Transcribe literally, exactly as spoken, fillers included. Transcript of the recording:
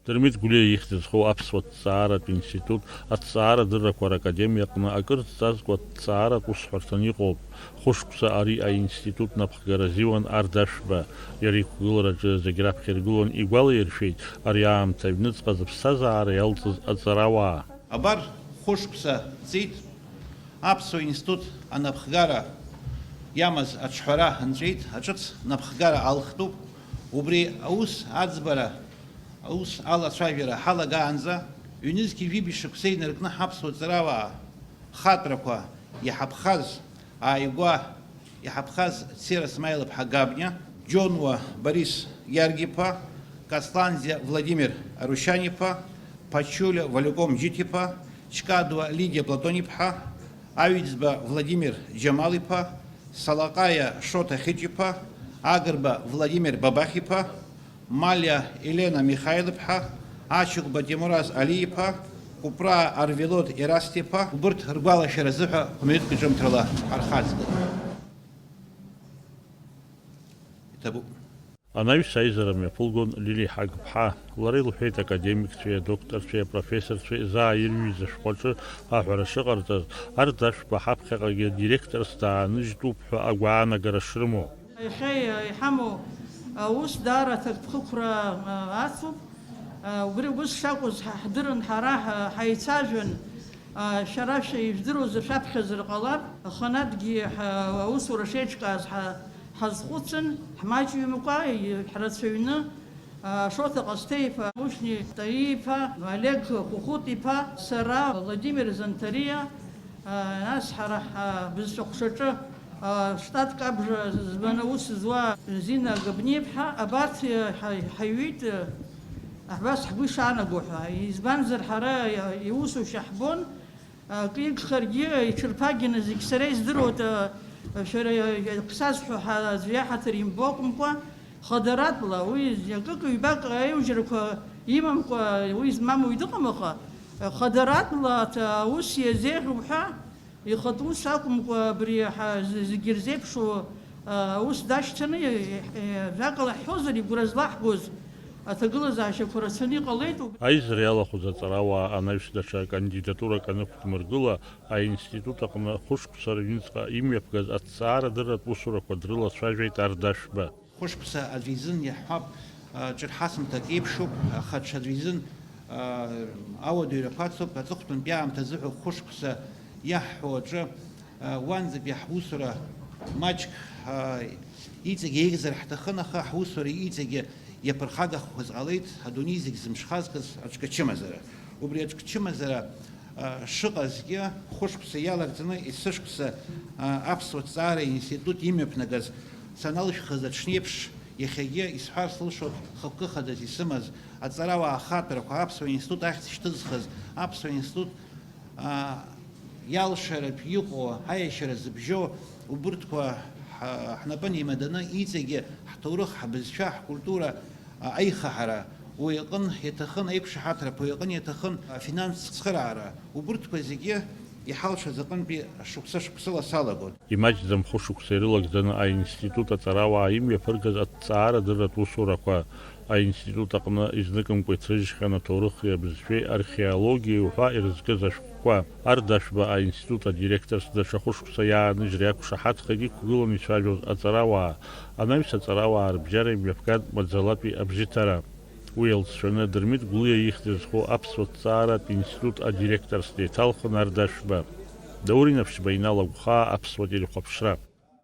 Дырмит Гәлиа ихьӡ зхоу аԥсуа ҭҵааратә институт аҭҵаарадыррақәа ракадемиа аҟны акыр зҵазкуа аҭҵааратә усҳәарҭан иҟоуп. Хәышықәса ари аинститут напхгара азиуан Ардашәба. Иара иқәгылараҿы зегь раԥхьа иргылон, игәалаиршәеит ари аамҭа аҩныҵҟа зыԥсҭазаара иалҵыз аҵарауаа. Абар, хәышықәса ҵит, аԥсуа институт анапхгара иамаз аҿҳәара нҵәеит, аҿыц напхгара алхтәуп. Убри аус аӡбара, аус алацәажәара ҳалагаанӡа, ҩнызқьи жәибжь шықәса инаркны ҳаԥсуа ҵарауаа хаҵәрақәа иҳаԥхаз ааигәа иҳаԥхаз Цера Смаил-иԥҳа Габниа, Џьонуа Борис Иаргиԥа, Касланӡиа Владимир Арушьан-иԥа, Ԥачулиа Валиоком Џьиҭ-иԥа, Чкадуа Лидиа Платон-иԥҳа, Аҩӡба Владимир Џьамал-иԥа, Салаҟаиа Шоҭа Хьыҷ-иԥа, Агрба Владимир Бабахь-иԥа, Малиа Елена Михаил-иԥҳа, Ачыгәба Ҭемураз Али-иԥа, Кәыпраа Арвелод Ерасҭ-иԥа, убырҭ ргәалашәара азыҳәа хә-мҩаԥгатә ҿымҭрала ҳархаҵгылт. Иҭабуп. Анаҩс аизара мҩаԥылгон Лили Ҳагԥҳа. Лара илҳәеит, академикцәеи адокторцәеи апрофессорцәеи заа ирҩыз ашәҟәаҿы аҳәара шыҟарҵаз, Ардашәба ҳаԥхьаҟагьы директорс дааныжьтәуп ҳәа агәаанагара шрымоу. Иахьа иҳамоу аус даара аҭакԥхықәра ацуп. Убри ус шакәыз ҳа ҳдырын, ҳара ҳа-, ҳаицәажәан, шәара шәа-, ижәдыруазар шәаԥхьаӡар ҟалап, аханатәгьы ҳа-, аусура шеиҿкааз ҳа-, ҳазхәыцын, ҳмаҷҩымкәа, ҳрацәаҩны, Шоҭа Ҟасҭеи-иԥа, Мушьни Таииԥа, Олег Хәыхәыт-иԥа, сара, Владимир Занҭариа, нас ҳара ҳбызшәа ҟәшаҿы, штатк абжа збаны аус зуа Зина Габниаԥҳа, абарҭ ҳа-, ҳаҩит, абас ҳгәы ишаанаго ҳәа. Избанзар, ҳара иусушьа ҳбон, акы игхаргьы, иҽырԥагьаны зегь сара издыруеит, шәара ԥсазҳәо ҳа-, аӡәы иаҳаҭыр имбо акәымкәа, хадаратәла, уи акык-ҩбак аиужьрақәа имамкәа, уи змам уаҩ дыҟам, аха хадаратәла аус иазеиӷьуп ҳәа, ихатә ус акәымкәа, абри ҳа-, з-, зегьы ирзеиԥшу аус дашьҭаны, е-, е-, ажәакала ҳҳәозар, игәра злаҳгоз аҭагылазаашьақәа рацәаны иҟалеит. Аизара иалахәыз аҵарауаа анаҩс даҽа кандидатурак анықәдмыргыла, аинститут аҟны хәышықәса рыҩныҵҟа имҩаԥгаз аҭҵаарадырратә усурақәа дрылацәажәеит Ардашәба. Хәышықәса аӡәы изын иаҳҳәап, ҿырҳасымҭак еиԥшуп, аха ҽаӡәы изын, ауадаҩрақәа ацуп, аҵыхәтәантәи аамҭазыҳәа хәышықәса иаҳҳәо аҿы, уанӡатәи ҳусура маҷк, иҵегь еиӷьзар ҳҭахын, аха ҳусура иҵегьы иаԥырхагахақәаз ҟалеит, адунеи зегь зымҽхазкыз аҿкачымазара. Убри аҿкачымазара шыҟазгьы, хәышықәса иалагӡаны есышықәса аԥсуа ҭҵаара институт имҩаԥнагаз саналышәхыз аҽнеиԥш, иахьагьы исҳәар сылшоит, хықәкы хадаӡа исымаз аҵарауаа ахаатәрақәа, аԥсуа институт ахьӡ шьҭызхыз, аԥсуа институт иалшаратә иҟоу, аиашьара зыбжьоу убырҭқәа ҳнапы неимаданы, иҵегьы ҳҭоурых, ҳбызшәа, ҳкультура аихаҳара, уи аҟын иаҭахын аиқәшаҳаҭрақәа, уи аҟын иаҭахын афинанстә цхыраара, убырҭқәа зегьы иҳалшаз аҟынтәи шықәса-шықәсыла салагон. Имаҷӡам хәышықәса ирылагӡаны аинститут аҵарауаа имҩаԥыргаз аҭҵаарадырратә усурақәа. Аинститут аҟны изныкымкәа иҭрыжьхьан аҭоурыхи абызшәеи археологиеи уҳәа ирызкыз ашәҟәқәа. Ардашәба аинститут адиректорс даҽа хәышықәса иааныжьра иақәшаҳаҭхеит иқәгыланы ицәажәоз аҵарауаа. Анаҩс аҵарауаа рыбжьара имҩаԥган маӡалатәи абжьыҭара. Уи иалҵшәаны Дырмит Гәлиа ихьӡ зху аԥсуа ҭҵааратә институт адиректорс деиҭалхын Ардашәба. Даур Инаԥшьба, Инал Агәхаа, Аԥсуа телехәаԥшра.